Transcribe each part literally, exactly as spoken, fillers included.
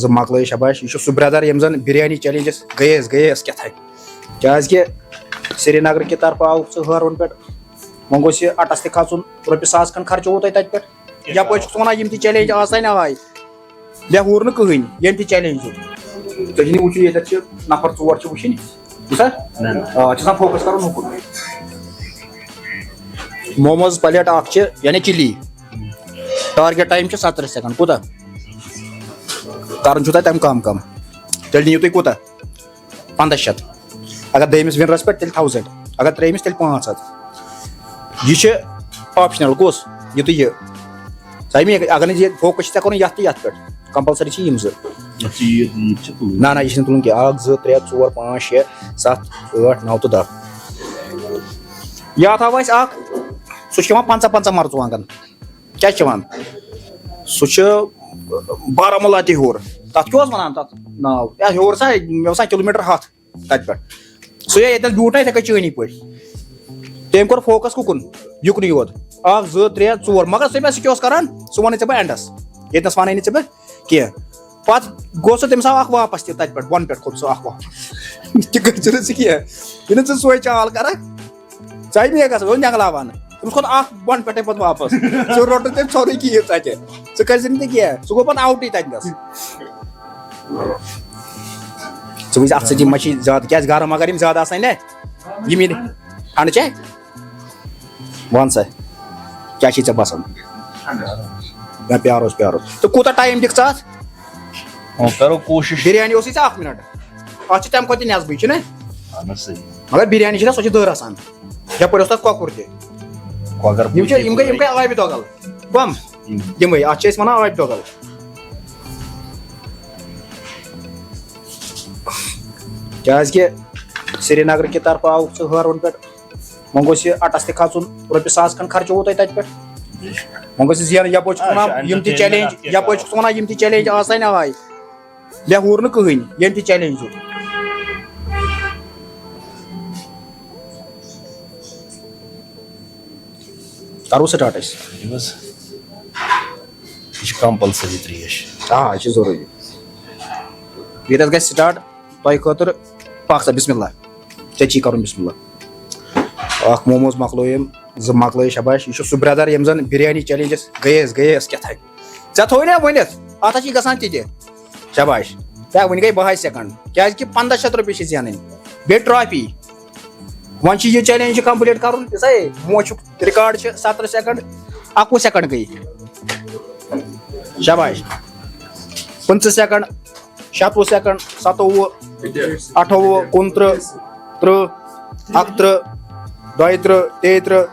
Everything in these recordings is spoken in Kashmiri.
زٕ مۄکلٲے، شاباش۔ یہِ چھُ سُہ برٛدر ییٚمۍ زَن بِریانی چیلنجَس گٔیَس، گٔیَس کیٛاہ تھانۍ۔ کیٛازِکہِ سرینگرٕ کہِ طرفہٕ آوُکھ ژٕ ہٲروَن پٮ۪ٹھ، وۄنۍ گوٚژھ یہِ اَٹَس تہِ کھَسُن، رۄپیہِ ساس کھنٛڈ خرچووُ تۄہہِ تَتہِ پٮ۪ٹھ۔ یَپٲرۍ چھُکھ ژٕ وَنان یِم تہِ چیلنج آسَے نہ آے، مےٚ ہور نہٕ کٕہٕنۍ ییٚمہِ تہِ چیلنج دیُت۔ تُہۍ چھِو نہٕ وٕچھُن، ییٚتٮ۪تھ چھِ نفر ژور چھِ وٕچھِنۍ۔ بوٗزتھا؟ نہ، نہ۔ آ، چھُ آسان فوکس کَرُن ہُکُن۔ موموز پلیٹ اَکھ چھِ، یعنی چِلی۔ ٹارگیٹ ٹایم چھُ ستترٕہ سیکنڈ۔ کوٗتاہ؟ کَرُن چھُو تۄہہِ تَمہِ کَم کَم۔ تیٚلہِ نِیِو تُہۍ کوٗتاہ؟ پنٛداہ شیٚتھ۔ اگر دوٚیمِس وِنرَس پٮ۪ٹھ، تیٚلہِ تھاوزنٛڈ۔ اگر ترٛیٚیِمِس، تیٚلہِ پانٛژھ ہَتھ۔ یہِ چھِ آپشنل، کُس؟ یہِ تہٕ یہِ۔ سَمے، اگر نہٕ یہِ فوکس چھِ ژےٚ کَرُن یَتھ تہٕ یَتھ پٮ۪ٹھ، کمپلسری چھِ یِم زٕ۔ اَتھ چھِ یہِ، یہِ چھِ تُلٕنۍ۔ نہ، نہ، یہِ چھِنہٕ تُلُن کینٛہہ۔ اَکھ، زٕ، ترٛےٚ، ژور، پانٛژھ، شےٚ، سَتھ، ٲٹھ، نَو تہٕ دَہ۔ یہِ اَتھ آو اَسہِ اَکھ، سُہ چھُ کھٮ۪وان پنٛژاہ پنٛژاہ مرژٕوانٛگن۔ کیٛاہ چھِ وَنان؟ سُہ چھُ بارہمولہ تہِ ہیوٚر۔ تَتھ کیٛاہ اوس وَنان تَتھ ناو؟ یا ہیوٚر سا، مےٚ باسان کِلوٗ میٖٹر ہَتھ تَتہِ پٮ۪ٹھ۔ سُہ یا ییٚتٮ۪تھ بیوٗٹھ نہ یِتھَے کٔنۍ چٲنی پٲٹھۍ۔ تٔمۍ کوٚر فوکَس کُکُن، یُکنُے یوت۔ اَکھ، زٕ، ترٛےٚ، ژور۔ مگر سُہ مےٚ سُہ کیٛاہ اوس کَران؟ سُہ وَنَے ژےٚ بہٕ اینڈَس۔ ییٚتہِ نَس وَنَے نہٕ ژےٚ بہٕ کینٛہہ۔ پَتہٕ گوٚو سُہ، تٔمِس آو اَکھ واپَس تہِ تَتہِ پٮ۪ٹھ، بۄنہٕ پٮ۪ٹھ کھوٚت سُہ اَکھ واپَس۔ تہِ کٔرۍ زِ نہٕ ژٕ کینٛہہ۔ یہِ نہٕ ژٕ سۄے چال کَرَکھ۔ ژَے مےٚ گژھان، اوس نٮ۪نٛگلاوان۔ تٔمِس کھوٚت اَکھ بۄن پٮ۪ٹھَے پَتہٕ واپَس۔ ژٕ روٚٹُن تٔمۍ ژھورُے کِہیٖنۍ ژَتہِ۔ ژٕ کٔرۍ زِ نہٕ تہِ کینٛہہ۔ سُہ گوٚو پَتہٕ آوُٹٕے تَتہِ نَس۔ ژٕ وٕچھ اَتھ سۭتۍ، یِم ما چھِ زیادٕ، کیٛازِ گرم اگر یِم زیادٕ آسَن نے، یِم ییٚلہِ ٹھنٛڈٕ چھےٚ؟ وَن سا، کیٛاہ چھِ ژےٚ پَسنٛد؟ نہ، پیٛاروس، پیٛاروس۔ تہٕ کوٗتاہ ٹایم دِکھ ژٕ اَتھ؟ وۄنۍ کَرو کوٗشِش۔ بِریانی اوسُے ژےٚ اَکھ مِنَٹ۔ اَتھ چھِ تَمہِ کھۄتہٕ تہِ نٮ۪صبٕے، چھُنہ؟ اَہَن حظ، صحیح۔ مگر بِریانی چھِ نہ، سۄ چھِ دٔر آسان۔ یَپٲرۍ اوس تَتھ کۄکُر تہِ۔ کۄکَر یِم چھِ، یِم گٔے، یِم گٔے ٲبہِ دۄگل۔ کَم؟ یِم۔ یِمَے، اَتھ چھِ أسۍ وَنان ٲبہِ دۄگل۔ کیٛازِکہِ سرینگرٕ کہِ طرفہٕ آوُکھ ژٕ ہٲروَن پٮ۪ٹھ، وۄنۍ گوٚژھ یہِ اَٹَس تہِ کھَسُن، رۄپیہِ ساس کھنٛڈ خرچووُ تۄہہِ تَتہِ پٮ۪ٹھ۔ وۄنۍ گوٚژھ یہِ زینُن، یَپٲرۍ چھُکھ آ، وَنان یہِ چھُ یِم تہِ entertainment، چیلنج، اَتھ کیٛاہ یَپٲرۍ کَرو؟ چھُکھ ژٕ وَنان یِم تہِ چیلنج آسَے نہ آے۔ مےٚ ہور نہٕ کٕہٕنۍ، ییٚمہِ تہِ چیلنج دیُت۔ کَرو سٹارٹ أسۍ۔ یہِ حظ، یہِ چھِ کمپلسری ترٛیش۔ آ، یہِ چھِ ضروٗری۔ ییٚتٮ۪تھ گژھِ سٹارٹ تۄہہِ خٲطرٕ۔ پَکھ سا، بسم اللہ۔ ژےٚ چھی کَرُن بسم اللہ۔ اَکھ موموز مۄکلٲیِم، زٕ مۄکلٲیِم، شاباش۔ یہِ چھُ سُہ برٛدر ییٚمۍ زَن بِریانی چیلنجَس گٔیَس، گٔیَس کیٛاہ تھانۍ۔ ژےٚ تھوٚوُے نا ؤنِتھ، اَتھ ہا چھی گژھان تہِ تہِ۔ شاباش۔ ہے، وٕنہِ گٔے بَہَے سیکنڈ، کیٛازِکہِ پنٛداہ شیٚتھ رۄپیہِ چھِ زینٕنۍ۔ بیٚیہِ ٹرافی۔ وۄنۍ چھُ یہِ چیلنج چھُ کمپلیٖٹ کَرُن، یہِ سا ہے، وۄنۍ چھُ ریکارڈ چھِ ستترٕہ سیکنڈ، اَکوُہ سیکنڈ گٔے۔ شاباش۔ پٕنٛژٕہ سیکنڈ، شَتوُہ سیکنڈ، سَتووُہ، اَٹھووُہ، کُنترٕہ، ترٕٛہ، اَکترٕٛہ، دۄیہِ ترٕٛہ، تیٚیہِ ترٕٛہ،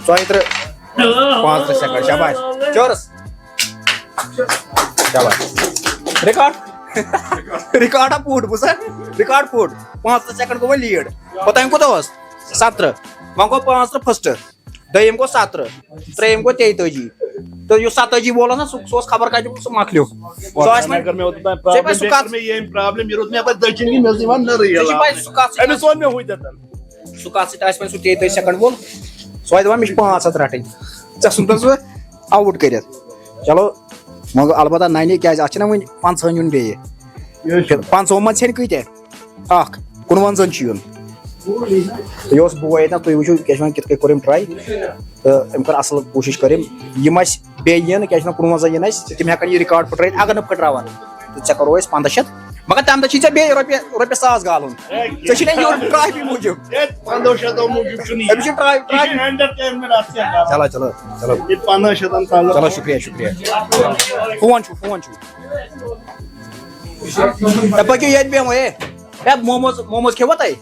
ژۄیہِ ترٕٛہ، پانٛژترٕٛہ سیکنڈ۔ شاباش۔ چورس۔ شاباش۔ ریکارڈ۔ ریکارڈ ہا پھُٹ، بوٗز سا؟ ریکارڈ پھُٹ۔ پانٛژترٕٛہ سیکنڈ گوٚو وۄنۍ لیڈ۔ اوٚتام کوٗتاہ اوس؟ ستترٕٛہ۔ وۄنۍ گوٚو پانٛژترٕٛہ فرسٹ۔ دوٚیِم گوٚو ستترٕٛہ۔ ترٛیٚیِم گوٚو تیٚتٲجی۔ تہٕ یُس ستتٲجی وول اوس نا، سُہ، سُہ اوس خبر کَتہِ، سُہ مۄکلیو۔ سُہ آسہِ وۄنۍ، اگر مےٚ اوتام ژےٚ پَزِ پرابلم، سُہ بیٚیہِ کَتھ، کٔر مےٚ ییٚمۍ پرابلم، یہِ روٚٹ مےٚ پَتہٕ دٔچھِنۍ کِنۍ، مےٚ ٲس یِوان نٔرٕے ژےٚ چھِ علاوٕ۔ پَے سُہ کَتھ سۭتۍ، أمِس ووٚن مےٚ ہُتہِ تَتٮ۪ن۔ سُہ کَتھ سۭتۍ آسہِ وۄنۍ سُہ تیٚتٲجی سیکنڈ وول۔ سُہ آسہِ دَپان، مےٚ چھِ پانٛژھ ہَتھ رَٹٕنۍ۔ ژےٚ ژھُنتَن سُہ آوُٹ کٔرِتھ۔ چلو، وۄنۍ گوٚو البتہ نَنہِ، کیٛازِ اَتھ چھِنہ وٕنہِ پنٛژٕہَن یُن بیٚیہِ۔ یہِ چھُ۔ پنٛژٕہو منٛز ژھٮ۪نہِ کۭتیٛاہ؟ اَکھ، کُنوَنزَہَن چھُ یُن۔ تہٕ یہِ اوس بوے ییٚتٮ۪ن، تُہۍ وٕچھِو، کیٛاہ چھِ وَنان، کِتھ کٔنۍ کوٚر أمۍ ٹراے۔ تہٕ أمۍ کٔر اَصٕل کوٗشِش کٔر أمۍ۔ یِم اَسہِ بیٚیہِ یِن، کیٛاہ چھِ وَنان، کُنوَنزَہ یِن اَسہِ، تِم ہٮ۪کَن یہِ ریکارڈ پھٕٹرٲیِتھ، اگر نہٕ پھٕٹراوَن۔ تہٕ ژےٚ کَرو أسۍ پنٛداہ شیٚتھ۔ مگر تَمہِ دۄہ چھی ژےٚ بیٚیہِ رۄپیہِ، رۄپیہِ ساس گالُن۔ ژےٚ چھُے نہ یورٕ ٹرافی موٗجوٗب۔ ہے، پنٛداہو شیٚتو موٗجوٗب چھُنہٕ یہِ۔ أمِس چھُ ٹرافی، یہِ چھُ ٹرافی۔ Entertainment، اَتھ کیٛاہ کَرو؟ چلو، چلو، چلو۔ یہِ پنٛداہ شیٚتَن تام۔ چلو، شُکریہ، شُکریہ۔ فون چھُ، فون چھُ۔ ہے، پٔکِو ییٚتہِ بیٚہمو، ہے۔ ہے، موموز، موموز کھیوٚوا تۄہہِ؟